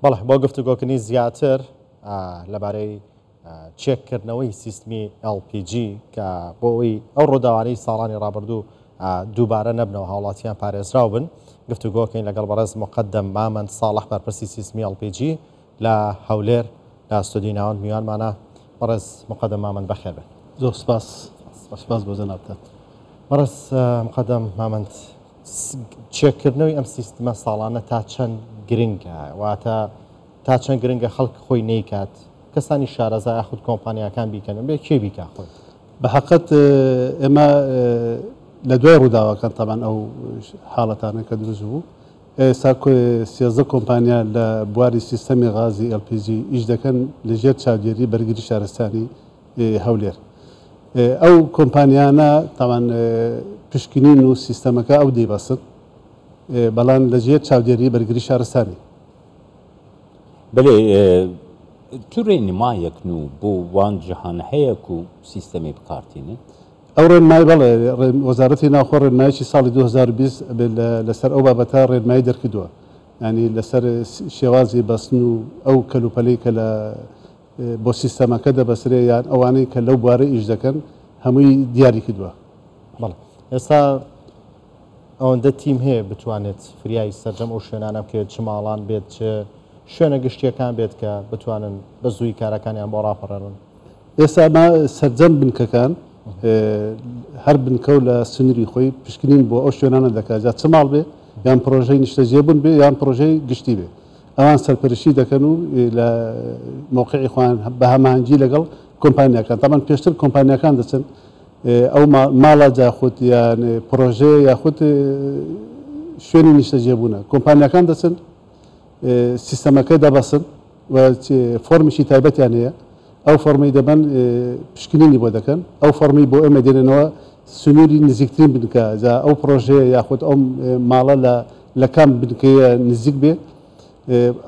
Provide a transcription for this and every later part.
بەڵێ بۆ گفتوگۆکردنی زیاتر لەبارەی چێککردنەوەی سیستمی LPG کە بۆ ئەوەی ئەو ڕووداوانەی ساڵانی ڕابردوو دووبارە نەبنەوە هاوڵاتیان پارێزراو بن گفتوگۆکەین لەگەڵ بەڕێز مقدم مامەند ساڵح بەرپرسی سیستمی LPG لە هەولێر لە ستۆدیۆی ناوەند میوانمانە. بەڕێز مقدم مامەند بەخێر بێن. زۆر سپاس سپاس بۆ جەنابتان. بەڕێز مقدم مامەند چێککردنەوەی ئەم سیستمە ساڵانە تا چەند گرنگە؟ واتە تا چەند گرنگە خەڵک خۆی نەیکات، کەسانی شارەزا یاخود کۆمپانیاکان بیکەن، بێ کێ بیکا خۆی؟ بە حەقت ئێمە لە دوای ڕووداوەکان تەبعەن ئەو حاڵەتانە کە دروست بوو ئێستا 13 کۆمپانیا لە بواری سیستەمی غازی LPG ئیش دەکەن لە ژێر چاودێری بەرگری شارستانی هەولێر. ئەو کۆمپانیانە تاوان پشکنین و سیستەمەکە ئەو دەیبەستن بەڵام لە ژێر چاودێری بەرگری شارستانی. بەلێ تو رێنمایەک نوو بۆ وان جهان هەیە کو سیستەمێ بکارتینن؟ ئەو ڕێنمای بەڵێ وەزارەتی ناوخۆ ڕێنمایەکی ساڵی 2020 لەسەر ئەو بابەتە ڕێنمایی دەرکردووە ینی لەسەر شێوازی بەستن و ئەو کەلوپەلەی کە لە بۆ سیستەمەکە دەبەسرێ یان ئەوانەی کە لەو بوارە ئیش دەکەن هەمووی دیاری کردووە. بەڵێ ئێستا ئەوەندە تیم هەیە بتوانێت فریای سەرجەم ئەو شوێنانە بکەوێت چ ماڵان بێت چ شوێنە گشتیەکان بێت کە بتوانن بە زووی کارەکانیان بۆ ڕاپەڕێنن؟ ئێستا ئەمە سەرجەم بنکەکان هەر بنکە و لە سنووری خۆی پشکنین بۆ ئەو شوێنانە دەکات جا چ ماڵ بێ یان پرۆژەی نیشتەجێبوون بێ یان پرۆژەی گشتی بێ ئەوان سەرپەرشتی دەکەن و لە مەوقعی خۆیان بە هەماهەنگی لەگەڵ کۆمپانیاکان تامان پێشتر کۆمپانیاکان دەچن ئەو ماڵە جاخود یان پرۆژەیە یاخود شوێنی نیشتەجێبوونە کۆمپانیاکان دەچن سیستەمەکە دەبەسن و فۆرمیشی تایبەتیان هەیە ئەو فۆرمەی دەبەن پشکنینی بۆ دەکەن ئەو فۆرمەی بۆ ئێمە دێننەوە سنووری نزیکترین بنکە جا ئەو پرۆژەیە یاخود ئەو ماڵە لە لە کام بنکەیە نزیک بێ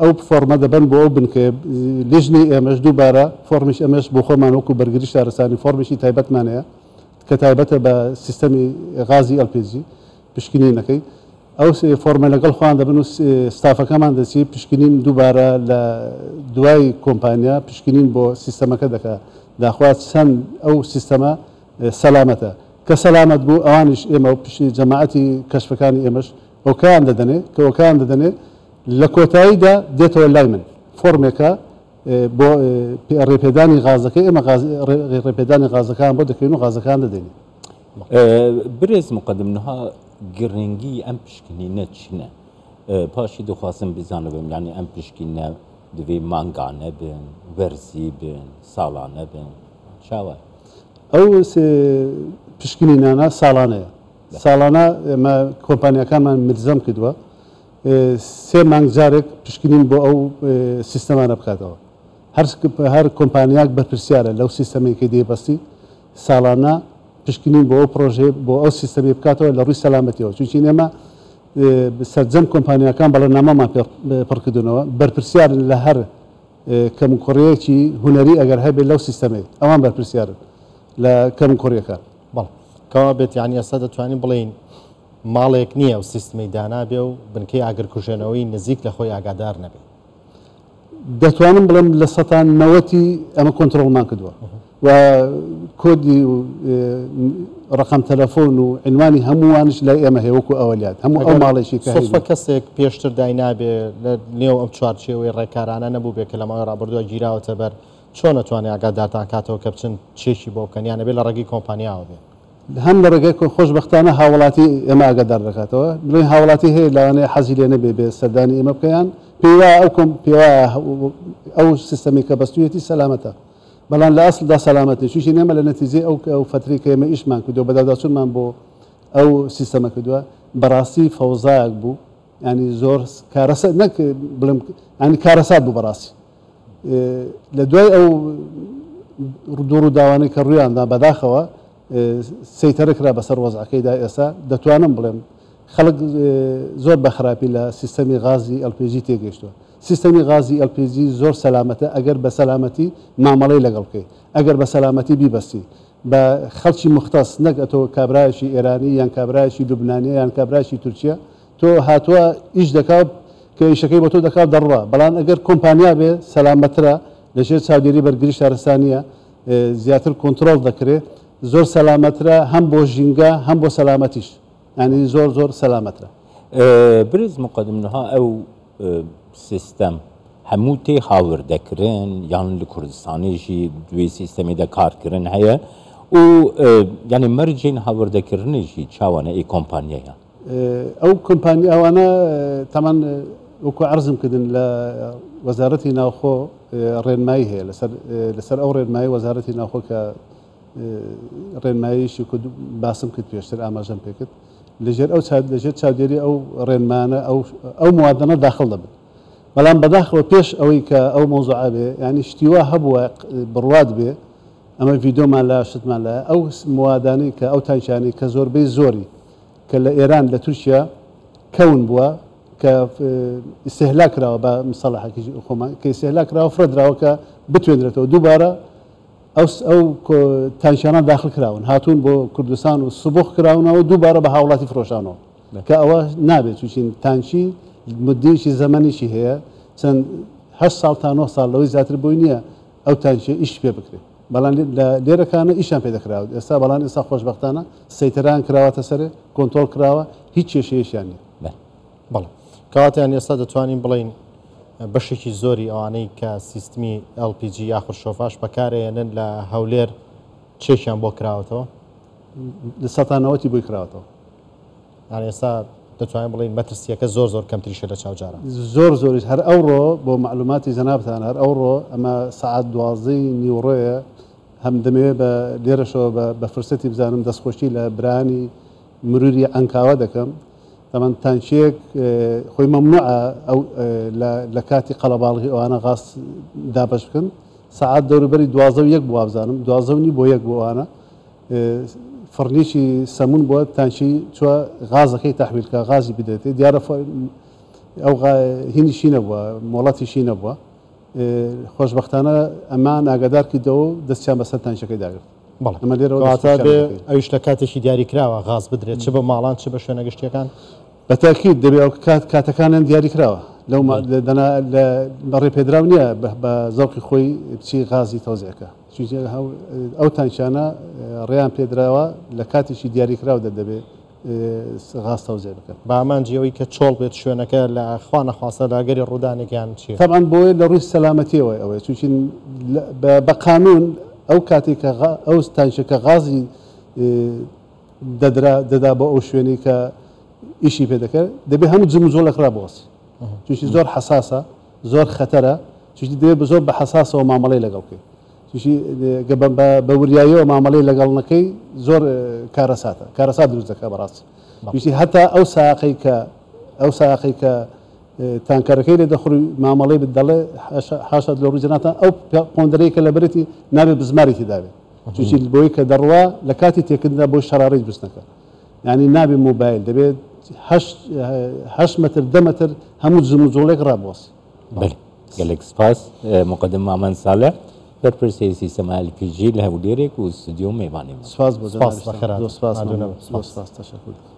ئەو فۆرمە دەبەن بۆ ئەو بنکەیە لیژنەی ئێمەش دووبارە فۆرمیش ئەمەش بۆ خۆمان وەکو بەرگری شارستانی فۆرمیشی تایبەتمان هەیە کە تایبەتە بە سیستەمی غازی LPG پشکنینەکەی ئەو فۆرمە لەگەڵ خۆیان دەبن و ستافەکەمان دەچی پشکنین دووبارە لە دوای کۆمپانیا پشکنین بۆ سیستەمەکە دەکا داخوا چەند ئەو سیستەمە سەلامەتە کە سەلامەت بوو ئەوانیش ئێمە و پشتی جەماعەتی کەشفەکانی ئێمەش ئۆکەیان دەدەنێ کە ئۆکەیان دەدەنێ لە کۆتاییدا دێتەوە لای من فۆرمێکە بۆ ڕێپێدانی غازەکەی ئێمە ڕێپێدانی غازەکان بۆ دەکەین و غازەکان دەدەین. برێز مقدم نها گرنگی ئەم پشکنینە چنە؟ پاشی دخوازم بزانبم یعنی ئەم پشکینە دەبێ مانگانە بن، وەرزی بن، ساڵانە بن، چاوە؟ ئەو پشکنینانە ساڵانەیە. ساڵانە ئێمە کۆمپانیاکانمان ملزەم کردووە سێ مانگ جارێک پشکنین بۆ ئەو سیستەمانە بکاتەوە. هەر کۆمپانیاک بەرپرسیارە لەو سیستەمەی کە دەیبەستی ساڵانە پشکنین بۆ ئەو پرۆژەیە بۆ ئەو سیستەمی بکاتەوە لە ڕووی سەلامەتیەوە چونکی ئێمە سەرجەم کۆمپانیاکان بەڵێننامەمان پێ پڕکردنەوە بەرپرسیارن لە هەر کەموکوڕییەکی هونەری ئەگەر هەبێت لەو سیستەمەی ئەوان بەرپرسیارن لە کەموکوڕییەکان. بەڵێ کەوا بێت یانی ئێستا دەتوانین بڵێین ماڵێک نییە ئەو سیستمەی دانابێ و بنکەی ئاگرکوژێنەوەی نزیک لە خۆی ئاگادار نەبێ. دەتوانم بڵێم لە سەتا نەوەتی ئەمە کۆنترۆڵمان کردووە و کۆدی و ڕقم تەلەفۆن و عنوانی هەمووانش لای ئێمە هەیە وەکو ئەوەلیات هەموو ئەو ماڵێکی کە سوتفە کەسێک پێشتر داینابێ لە نێو ئەم چوارچێوەی ڕێکارانە نەبوو بێ کە لە ماوەی ڕابردووە گیراوەتە بەر چۆن ئەتوانێ ئاگادارتان کاتەوە کە بچن چێکی بۆ بکەن یان ئەبێ لە ڕێگەی کۆمپانیاوە بێ؟ هەم لە ڕێگای خۆشبەختانە هاوڵاتی ئێمە ئاگادار دەکاتەوە بڵێن هاوڵاتی هەیە لەوانەیە حەزی لێ نەبێ بێ سەردانی ئێمە بکە یان پێی وایە ئەو کۆم پێی وایە ئەو سیستەمی کە بەستوویەتی سەلامەتە بەڵام لە ئەسڵدا سەلامەت نیە چونکی ئێمە لە نەتیجەی ئەو ئەو فەترەی کە ئێمە ئیشمان کردووە بەدواداچوونمان بۆ ئەو سیستەمە کردووە بەڕاستی فەوزایەک بوو ینی زۆر کارەسات نەک بڵێم ینی کارەسات بوو بەڕاستی لە دوای ئەو دوو ڕووداوانەی کە ڕوویاندا بەداخەوە سەیتەرە کرا بەسەر وەزعەکەیدا ئێستا دەتوانم بڵێم خەڵک زۆر بە خراپی لە سیستەمی غازی LPG تێگەیشتووە سیستەمی غازی LPG زۆر سەلامەتە ئەگەر بە سەلامەتی مامەڵەی لەگەڵ بکەی ئەگەر بە سەلامەتی بیبەستی بە خەڵکی مختص نەک ئەتۆ کابرایەکی ئێرانی یان کابرایەکی لوبنانیە یان کابرایەکی تورکیە تۆ هاتووە ئیش دەکا و کە ئیشەکەی بۆ تۆ دەکا و دەڕوا، بەڵام ئەگەر کۆمپانیا بێ سەلامەترە، لەژێر چاودێری بەرگری شارستانییە، زیاتر کۆنترۆڵ دەکرێ، زۆر سەلامەترە هەم بۆ ژینگە هەم بۆ سەلامەتیش، یانی زۆر زۆر سەلامەترە. برێز موقەدم نها ئەو سیستەم هەموو تێ هاوردەکرن یان لە کوردستانێ ژی دوێ سیستەمێ دە کارکردن هەیە و یانی مەرجێن هاوردەکردنێ ژی چاوانە ئێ کۆمپانیایان؟ ئەو کۆمپانی ئەوانە تەمان وەکو عەرزم کردن لە وەزارەتی ناوخۆ ڕێنمایی هەیە لەسەر لەسەر ئەو ڕێنمایی وەزارەتی ناوخۆ کە ڕێنماییشی کرد باسم کرد پێشتر ئاماژەم پێ کرد لەژێر ئەو لەژێر چاودێری ئەو ڕێنمانە ئەو ئەو موادانە داخل دەبن بەڵام بەداخەوە پێش ئەوەی کە ئەو مەوزوعە بێ یعنی شتی وا هەبووە بڕوات بێ ئەمە ڤیدۆمان لا شتمان لایە ئەو موادانەی کە ئەو تانکیانەی کە زۆربەی زۆری کە لە ئێران لە تورکیا کەون بووە کە ئیستهلا کراوە بە مسەڵحەکی خۆمان کە ئیستهلا کراوە فرە دراوە کە بتوێنرێتەوە دووبارە ئەو ئەو تانکیانە داخل کراون هاتوون بۆ کوردستان و سبخ کراونەوە دووبارە بە هاوڵاتی فرۆشانەوە کە ئەوە نابێت چوچین تانکی مدەیەکی زەمەنیشی هەیە چەند هە ساڵ تا 9 ساڵ لەوەی زیاتر بۆی نییە ئەو تانکیە ئیش پێ بکرێت بەڵام لە لێرەکانە ئیشیان پێ دەکرا ئێستا بەڵام ئێستا خۆشبەختانە سەیتەرەیان کراوەتە سەرێ کۆنتۆڵ کراوە هیچ کێشەیەکیان نییە. بەڵێ کەواتە یان ئێستا دەتوانین بڵێین بەشێکی زۆری ئەوانەی کە سیستمی LPG یاخود شۆفاش بەکارەیەنن لە هەولێر چێکیان بۆ کراوەتەوە؟ لە سەتا نەوەتی بۆی کراوەتەوە. یان ئێستا دەتوانین بڵێین مەترسییەکە زۆر زۆر کەمتریشە لە چاو جاران. زۆر زۆریش هەر ئەوڕۆ بۆ مەعلوماتی جەنابتان هەر ئەوڕۆ ئەمە سەعات دوازدەی نیوڕۆیە هەم دەمەوێ بە لێرەشەوە بە بە فرسەتی بزانم دەستخۆشی لە برایانی مروری عەنکاوە دەکەم تەمان تانکیەک خۆی مەمنوعە ئەو لە کاتی قەڵەباڵغی ئەوانە غاز دابەش بکەن سەعات دەوروبەری دوازدە و یەک بوو وابزانم دوازدە و نیو بۆ یەک بوو ئەوانە فڕنیکی سەمون بووە تانکی چوە غازەکەی تەحویل کە غازی بدرێتێ دیارە ئەو هینیشی نەبووە مۆڵەتیشی نەبووە خۆشبەختانە ئەمان ئاگادار کردەوە و دەستیان بەسەر تانکیەکەی داگرت بەڵێ ئەمە لێرەوە کەواتە بێ ئەویش لە کاتێکی دیاریکراوە غاز بدرێت چ بە ماڵان چ بە شوێنە گشتیەکان بە تاکید دەبێ ئەو کات کاتەکانیان دیاری کراوە لەو دەنا لە بەڕێ پێدراو نییە بە زەوقی خۆی بچی غازی تەوزیعکە چونکە ئەو تانکیانە ڕێیان پێدراوە لە کاتێکی دیاریکراودا دەبێ غاز تەوزیع بکەن. بە ئامانجی ئەوەی کە چۆڵ بێت شوێنەکە لە خوا نەخواستە لە ئەگەری ڕوودانێک یان چی؟ تەبعەن بۆیە لە ڕووی سەلامەتیەوە ئەوەیە چونکی بە قانون ئەو کاتێک کە ئەو تانکیە کە غازی دەدرا دەدا بۆ ئەو شوێنەی کە ئیشی پێ دەکرد دەبێ هەموو جموجۆڵێک ڕابوەستی چونکی زۆر حەساسە زۆر خەتەرە چونکی دەبێ بە زۆر بە حەساسەوە مامەڵەی لەگەڵ بکەی چونکی گە بە وریاییەوە مامەڵەی لەگەڵ نەکەی زۆر کارەساتە کارەسات دروست دەکات بەڕاستی چونکی هەتا ئەو ساقەی کە ئەو ساقەی کە تانکەرەکەی لێ دەخوری مامەڵەی دەڵێ حاشا لە ڕووی جەنابتان ئەو قۆندەرەی کە لەبەرێتی نابێ بزماری تێدا بێت چونکی بۆی کە دەڕوا لە کاتی تێکردندا بۆی شەڕارەی دروست نەکە یانی نابێ مۆبایل دەبێت هەشت مەتر دە مەتر هەموو جموجۆڵێک ڕابوەستی. بەلێ گەلێک سپاس موقەدەم مامەند سالح بەرپرسی سیستەمە LPG لە هەولێرێک و ستودیۆ مێوانی سپاس بۆ جەنابیشتان. زۆر سپاس مەمنون. زۆر سپاس تەشەکور دەکەم.